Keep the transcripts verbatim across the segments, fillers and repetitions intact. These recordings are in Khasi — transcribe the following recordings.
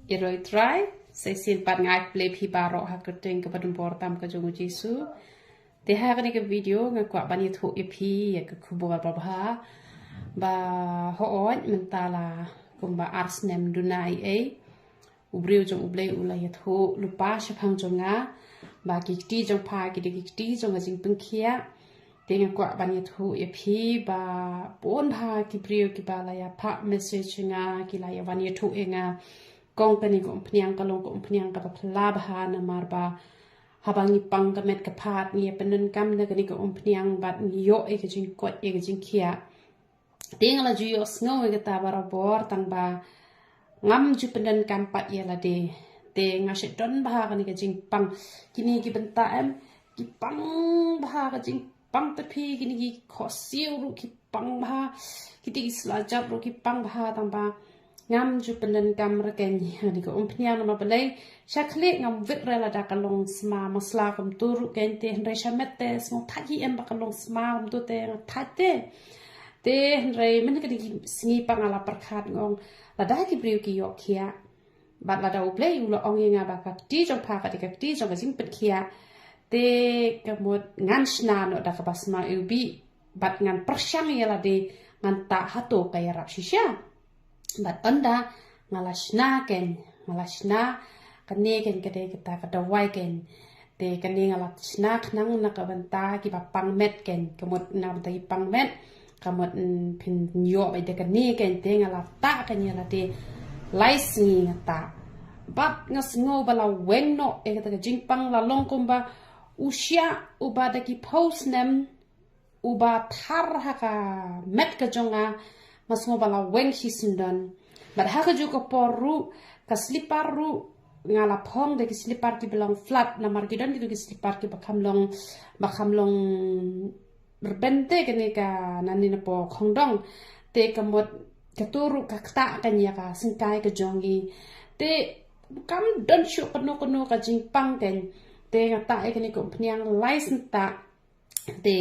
Ïaroh Trai, sa shisien pat nga ai khublei phi baroh ha ka kyrteng kaba donbor tam ka jong u Jisu. Te ha kane ka video nga kwah ban ïathuh ïa phi ïa ka khubor babha ba hooid mynta la kumba ar snem duna ei ei u briew jong U Blei u la ïathuh lypa shaphang jong nga ba ki kti jong pha ki dei ki kti jong ka jingpynkhiah. Te nga kwah ban ïathuh ïa phi ba bun bha ki briew kiba la ïa phah message ïa nga, ki la ïa wan ïathuh ïa nga. Kong kane ka umphniang ka long ka umphniang kaba phylla bha namar ba haba ngi pang ka met ka phad ngi ïa pyndonkam da kane ka umphniang bad ngi ïoh ïa ka jingkoit ïa ka jingkhiah. Te nga la ju ïohsngew ïa kata barabor tang ba ngam ju pyndonkam pat ïa lade. Te nga shu don bha kane ka jingpang. Kine ki bynta em, ki pang bha ka jingpang te phi, kine ki khohsiew ruh ki pang bha, kine ki slajat ruh ki pang bha tang ba ngam ju pyndonkam rkeiñ ïa kane ka umphniang namar balei sha khlieh ngam wit re lada ka long sma masla kumtu ruh keiñ te hynrei sha met te sngewthait hi em ba ka long sma kumtu te nga thait te. Te hynrei mynta kane ki sngi pat nga la pyrkhat nga ong lada ki briew ki ïoh khiah bad lada U Blei u la ong ïa nga ba ka kti jong pha ka dei ka kti jong ka jingpynkhiah. Te ka mut ngan shna noh da kaba sma iwbih bad ngan pyrshang ïa lade ngan tah hato ka ïarap shisha. Bad ynda nga la shna keiñ, nga la shna kane keiñ ka dei kata ka dawai keiñ. Te kane nga la shna khnang na ka bynta kiba pang met keiñ, ka mut na ka bynta ki pang met, ka mut mm, phin ïoh beit da kane keiñ te nga la tah keiñ ïa lade lai sngi nga tah. Bad nga sngew ba la weng noh ïa kata ka jingpang la long kumba u shiah uba da ki phew snem uba thar ha ka met ka jong nga, nga sngew ba la weng shisyndon. Bad ha kajuh ka por ruh ka slipar ruh nga la phong da ki slipar kiba long flat namar ki don kito ki slipar kiba kham long, ba kham long rben te kane ka nangne napoh khongdong. Te ka mut kato ruh ka ktah keiñ ïa ka syngkai ka jong ngi. Te kam don shuh kano kano ka jingpang keiñ. Te nga tah ïa kane ka umphniang lai snem tah. Te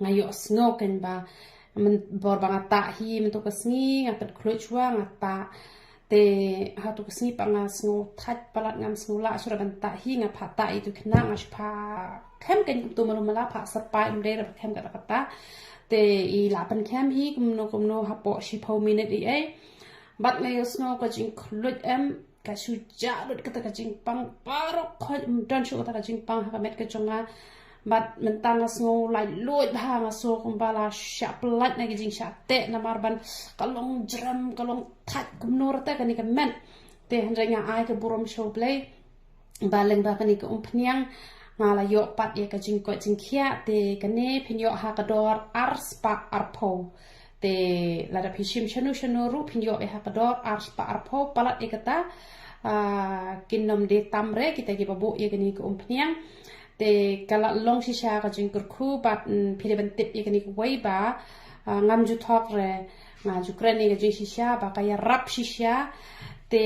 nga ïohsngew keiñ ba mynbor ba nga tah hi mynta ka sngi nga pynkhluit shuwa nga tah. Te hato ka sngi pat nga sngewthait palat ngam sngew lah shuh ban tah hi, nga phah tah ïa itu khynnah, nga shu phah khem keiñ kumto malu mala, phah sapai ym dei, phah khem kata kata. Te i la pynkhem hi kumno kumno hapoh shiphew minit ei ei. Bad nga ïohsngew ka jingkhluit em, ka shu jah lut kata ka jingpang, baroh khoit ym don shuh kata ka jingpang ha ka met ka jong nga. Bad mynta nga sngew laitluid bha, nga sngew kumba la shah pyllait na ki jingshah teh namar ba ka long jrem, ka long thait kumno ruh te kane ka met. Te hynrei nga ai ka burom sha U Blei ba lyngba kane ka umphniang nga la ïoh pat ïa ka jingkoit jingkhiah. Te kane phin ïoh ha ka dor ar spah arphew. Te lada phi shim shano shano ruh phin ïoh ïa ha ka dor ar spah arphew, palat ïa kata, ah, kin nym dei tam re kita kiba buh ïa kane ka umphniang. Te ka la long shisha ka jingkyrkhu bad, mm, phi dei ban tip ïa kane kawei ba, ah, ngam ju thok re, nga ju kren ïa ka jingshisha ba ka ïarap shisha. Te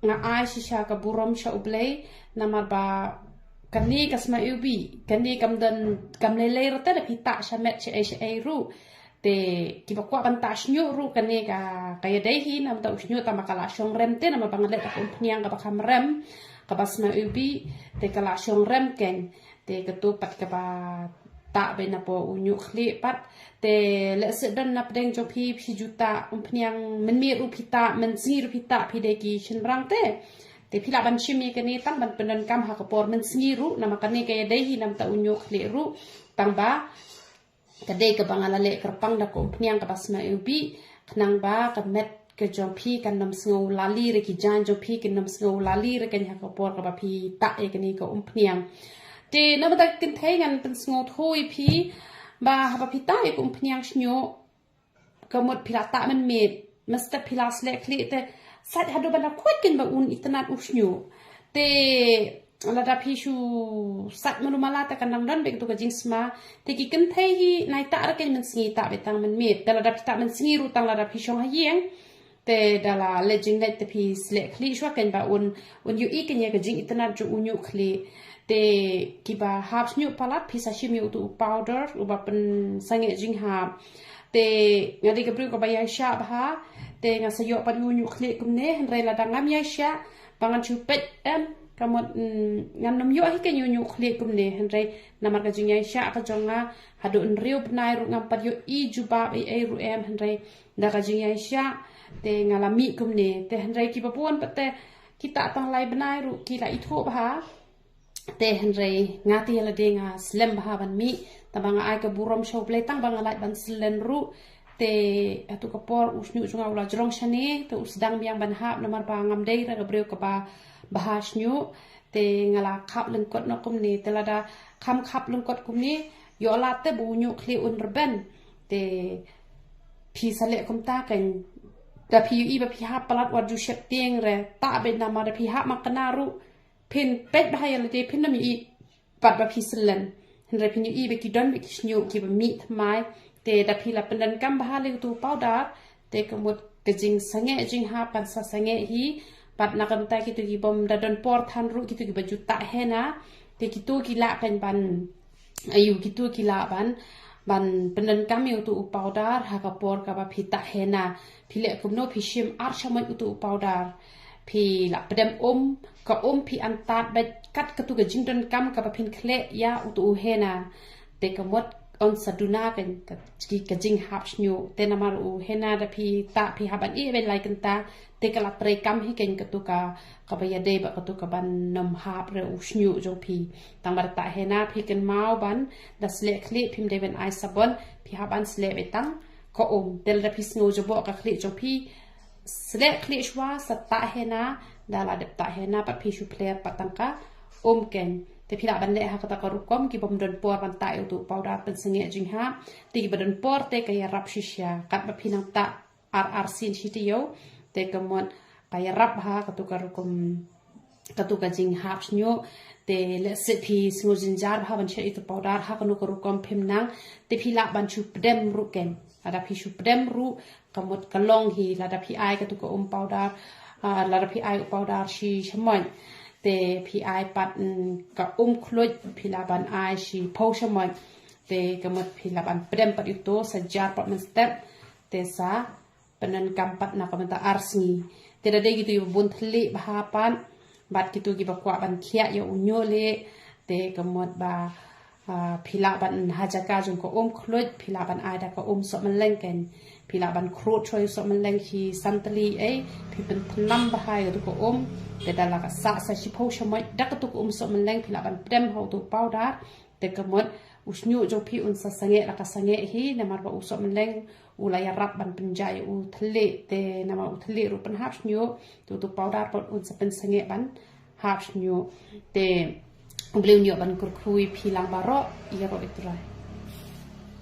nga ai shisha ka burom sha U Blei namar ba kane ka sma iwbih, kane kam don, kam lei lei ruh te da phi tah sha met sha ei sha ei ruh. Te kiba kwah ban tah shñiuh ruh kane ka, ka ïadei hi namar u shñiuh tang ba ka la shong rem te namar ba nga leh da ka umphniang kaba kham rem, kaba sma iwbih, te ka la shong rem keiñ. Te kato pat kaba tah beit napoh u ñiuh khlieh pat. Te lehse don na pdeng jong phi, phi ju tah umphniang mynmiet ruh phi tah, mynsngi ruh phi tah, phi dei ki shynrang te. Te phi lah ban shim ïa kane tang ban pyndonkam ha ka por mynsngi ruh, namar kane ka ïadei hi namar u ñiuh khlieh ruh. Tang ba ka dei kaba nga la leh kyrpang da ka umphniang kaba sma iwbih, khnang ba ka met ka jong phi kan nym sngew lali re, ki jaiñ jong phi kin nym sngew lali re keiñ ha ka por kaba phi tah ïa kane ka umphniang. Te na bynta ka kynthei ngan pynsngewthuh ïa phi ba haba phi tah ïa ka umphniang shñiuh, ka mut phi la tah mynmiet, mynstep phi la sleh khlieh te sait haduh ban da khuid keiñ ba un itynnad u shñiuh. Te lada phi shu sait malu mala te kan dang don beit kato ka jingsma. Te ki kynthei hi nai tah re keiñ mynsngi, tah beit tang mynmiet. Te lada phi tah mynsngi ruh tang lada phi shong ha ïing, te da la leit jingleit te phi sleh khlieh shuwa keiñ ba un, un ïohi keiñ ïa ka jingitynnad jong u ñiuh khlieh. Te kiba hap shñiuh palat phi sa shim ïa uto u powder uba pynsangeh jinghap. Te nga dei ka briew kaba ïaishah bha. Te nga sa ïoh pat ïa u ñiuh khlieh kumne, hynrei lada ngam ïaishah ba ngan shu peit em, ka mut, mm, ngan nym ïoh hi ka ñiuh ñiuh khlieh kumne, hynrei namar ka jingïaishah ka jong nga, haduh hynriew bnai ruh ngam pat ïohi jubab ei ei ruh em, hynrei da ka jingïaishah te nga la mih kumne. Te hynrei kiba bun pat te kita tang lai bnai ruh ki la ithuh bha. Te hynrei nga te ïa lade nga slem bha ban mih, tang ba nga ai ka burom sha U Blei tang ba nga lah ban syllen ruh. Te hato ka por u shñiuh jong nga u la jrong shane, te u sdang biang ban hap namar ba ngam dei re ka briew kaba bha shñiuh. Te nga la khap lyngkot noh kumne, te lada kham khap lyngkot kumne, ïoh lad te ba u ñiuh khlieh un rben. Te phi sa leh kumta kan, da phi ïohi ba phi hap palat wat ju sheptieng re, ta beit namar da phi hap ma kane ruh phin peit bha ïa lade phin nym ïohi pat ba phi syllen. Hynrei phin ïohi ba ki don ba ki shñiuh kiba mih thymmai. Te da phi la pyndonkam bha lei utu u powder, te ka mut ka jingsangeh jinghap kan sa sangeh hi. Pat na ka bynta kito ki bym da don por than ruh, kito kiba ju tah henna, te kito ki lah kan ban, aïu, kito ki lah ban, ban pyndonkam ïa utu u powder ha ka por kaba phi tah henna. Phi leh kumno? Phi shim ar shamoit utu u powder. Phi la pdem um, ka um phi antad beit kat katu ka jingdonkam kaba phin khleh ïa utu u henna. Te ka mut un sa duna ka, ka, ka jinghap shñiuh. Te namar u henna da phi tah phi hap ban ïeh beit lai kynta, te ka la trei kam hi kan katu ka, kaba ïadei bad katu kaban nym hap re u shñiuh jong phi. Tang ba da tah henna phi kynmaw ban, da sleh khlieh phim dei ban ai sabon, phi hap ban sleh beit tang ka um. Te lada phi sngew jaboh ka khlieh jong phi, sleh khlieh shuwa sa tah henna, da la dep tah henna pat phi shu pler pat tang ka um kan. Te phi lah ban leh ha kata ka rukom, ki bym don por ban tah ïa utu u powder pynsangeh jinghap. Te kiba don por te ka ïarap shisha, katba phi nang tah ar ar sien shi taïew, te ka mut ka ïarap ha katu ka rukom, katu ka jinghap shñiuh. Te lehse phi sngew jynjar bha ban shet ïa utu u powder, ha kano ka rukom phim nang, te phi lah ban shu pdem ruh kan. Lada phi shu pdem ruh, ka mut ka long hi. Lada phi ai katu ka um powder, ah, lada phi ai u powder shi shamoit, te phi ai pat, mm, ka um khluit, phi lah ban ai shiphew shamoit. Te ka mut phi lah ban pdem pat ïa utu, sa jar pat mynstep, te sa pyndonkam pat na ka bynta ar sngi. Te da dei kito kiba bun thylliej bha pat, bad kito kiba kwah ban khiah ïa u ñiuh leh, te ka mut ba, ah, phi lah ban ha jaka jong ka um khluit, phi lah ban ai da ka um sohmylleng kan. Phi lah ban khrud shuwa ïa u sohmylleng shi san tylli ei, phi pynthnam bha ïa katu ka um, te da la ka sah sa shiphew shamoit da katu ka um sohmylleng, phi lah ban pdem ha utu u powder. Te ka mut u shñiuh jong phi un sa sangeh la ka sangeh hi, namar ba u sohmylleng u la ïarap ban pynjah ïa u thylliej. Te namar u thylliej ruh pynhap shñiuh, te utu u powder pat un sa pynsangeh ban hap shñiuh. Te U Blei un ïoh ban kyrkhu ïa phi lang baroh, ïaroh ïa U Trai.